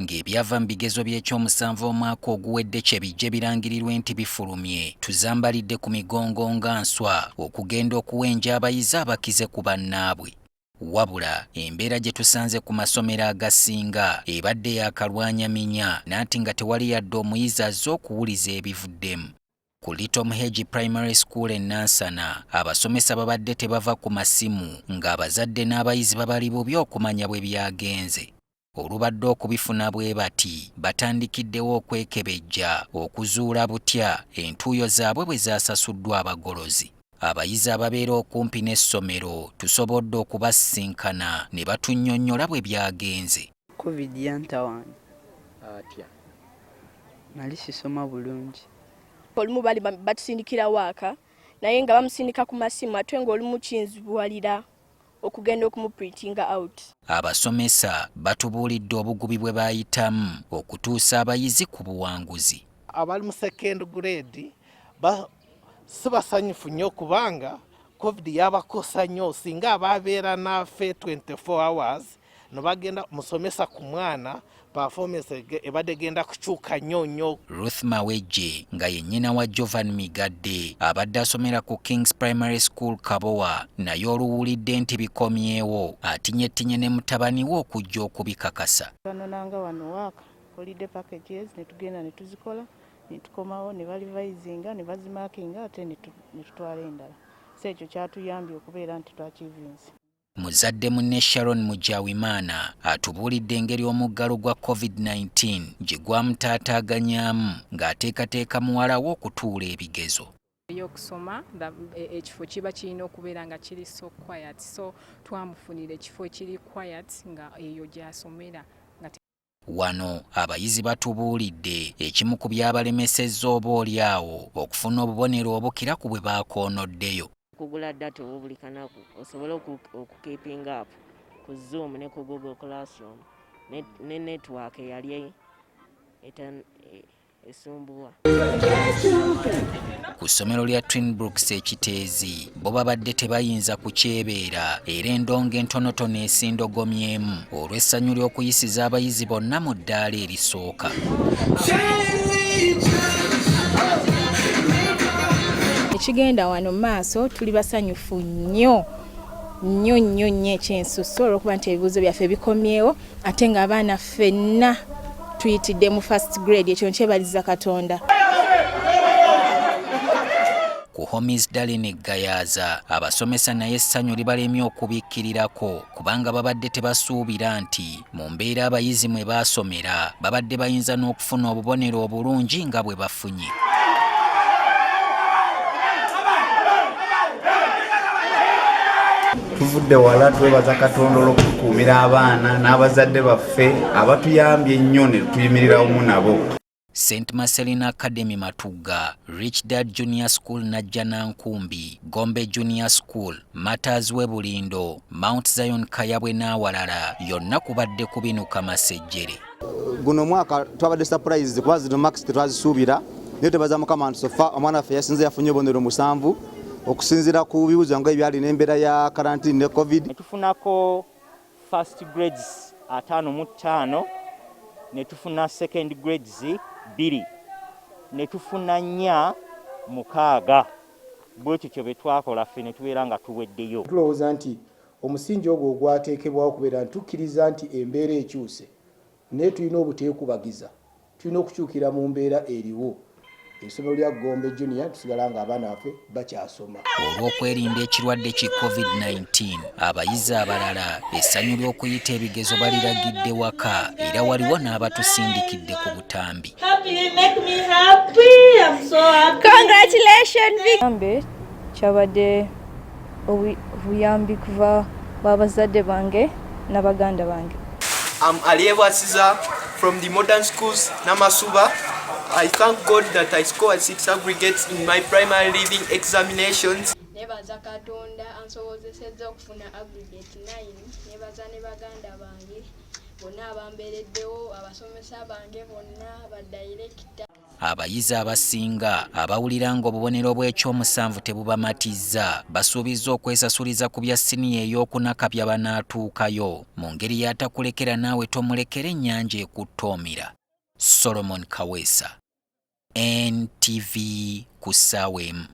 Ng'ebyava mu bigezo by'ekyomusanvu omwaka oguwedde kye bijje birangirirwe nti bifulumye, tuzambalidde ku migongo nga nswa okugenda okuwenja abayizi abakize ku bannaabwe. Wabula embeera gye tusanze ku masomero agasinga ebadde ya kalwanyaminya nanti nga tewali yadde omuyizi azze okuwuliza ebivuddemu. Ku Little Muhegi Primary School e Nansana, abasomesa babadde tebava ku masimu ng'abazadde n'abayizi babali bubi okumanya bwe byagenze. Olubadde okubifuna bwe bati, batandikiddewo okwekebejja okuzuula butya entuuyo zaabwe bwe zaasasuddwa abagolozi. Abayizi ababeera okumpi n'essomero tusobodde okubasisinkana ne batunnyonnyola bwe byagenze. Covid yantawaanya. Atya? Nali sisoma bulungi. Olumu bali batusindikira waaka naye nga bamusindika ku masimu ate ng'olumu kinzibuwalira okugenda okumuprintinga out. Abasomesa batubuulidde obugubi bwe bayitamu okutuusa abayizi ku buwanguzi. Abali mu second grade si basanyufu nnyo kubanga covid yabakosa nnyo. Singa ababeera naffe 24 hours nobagenda musomesa ku mwana, performance ebadde egenda kukyuka nnyo nnyo. Ruth Mawejje nga ye nnyina wa Jovan Migadde abadde asomera ku Kings Primary School Kabowa naye oluwulidde nti bikomyewo atinyettinye ne mutabani we okujja okubikakasa. Banonanga wano waaka holiday packages ne tugenda ne tuzikola ne tukomawo ne balivayizinga ne bazimakinga ate ne tutwala endala, so ekyo kyatuyambye okubeera nti twakivinze. Muzadde munne Sharon Mujawimaana atubuulidde engeri omuggalo gwa COVID-19 gye gwamutaataaganyaamu ng'ateekateeka muwala we okutuula ebigezo. Ey'okusoma ekifo kiba kirina okubeera nga kiri so quiet, so twamufunira ekifo ekiri quiet nga eyo gy'asomera. Wano abayizi batubuulidde ekimu ku byabalemesezza oba oli awo okufuna obubonero obukira ku bwe baakoonoddeyo. Kugula data owa buli kanaku osobole okukeepinga up ku Zoom ne ku Google Classroom ne network eyali esumbuwa. Ku ssomero lya Twin Brooks e Kiteezi bo babadde tebayinza kukyebeera era endongo entonotono esindogomyemu olw'essanyu ly'okuyisiza abayizi bonna mu ddaala erisooka. Ekigenda wano mu maaso tuli basanyufu nnyo nnyo nnyo nnyo ekyensusso olw'okuba nti ebibuuzo byaffe bikomyewo ate ng'abaana ffenna tuyitidde mu first grade, ekyo nkyebaliza Katonda. Ku Homies Darlene Gayaza abasomesa naye essanyu libalemye okubikkirirako kubanga babadde tebasuubira nti mu mbeera abayizi mwe baasomera babadde bayinza n'okufuna obubonero obulungi nga bwe bafunye. Tuvudde wala, twebaza Katonda olw'okutukuumira abaana n'abazadde baffe abatuyambye ennyo ne tuyimirira wamu nabo. St Marcelina Academy Matugga, Rich Dad Junior School Najjanankumbi, Gombe Junior School, Matters we Bulindo, Mount Zion Kayabwe n'awalala yonna kubadde kubinuka masejjere. Guno omwaka twabadde surprise kuba zino marks tetwazisuubira, naye twebaza Mukama nti so far omwana waffe yasinze, yafunye obubonero 7 okusinziira ku bibuuzo nga ebyali n'embeera ya karantini ne covid. Ne tufunako first grades 55, ne tufuna second grades 2, ne tufuna 4 6. Bwe tutyo bwe twakola ffe ne tubeera nga tuweddeyo. Tulowooza nti omusingi ogwo ogwateekebwawo okubeera nti tukkiriza nti embeera ekyuse naye tulina obuteekubagiza, tulina okukyukira mu mbeera eriwo. Essomero lya Gombe Junior tusigala nga abaana baffe bakyasoma. Olw'okwerinda ekirwadde ki COVID-19, abayizi abalala essanyu ly'okuyita ebigezo baliragidde waka era waliwo n'abatusindikidde ku butambi. Congratulations! Kyabadde obuyambi kuva babazadde bange n'abaganda bange. I'm Alieva Siza from the Modern Schools, Namasuba. I thank God that I scored 6 aggregates in my primary leaving examinations. Nebaza Katonda ansobozesezza okufuna aggregate 9. Nebaza ne baganda bange bonna abambeereddewo, abasomesa bange bonna, badirekita. Abayizi abasinga abawulira ng'obubonero bw'ekyomusanvu tebubamatizza basuubizza okwesasuliza ku bya siniya ey'okuna kabya banaatuukayo mu ngeri y'atakulekera naawe tomulekera ennyanja ekuttoomira. Solomon Kaweesa, NTV ku ssaawa emu.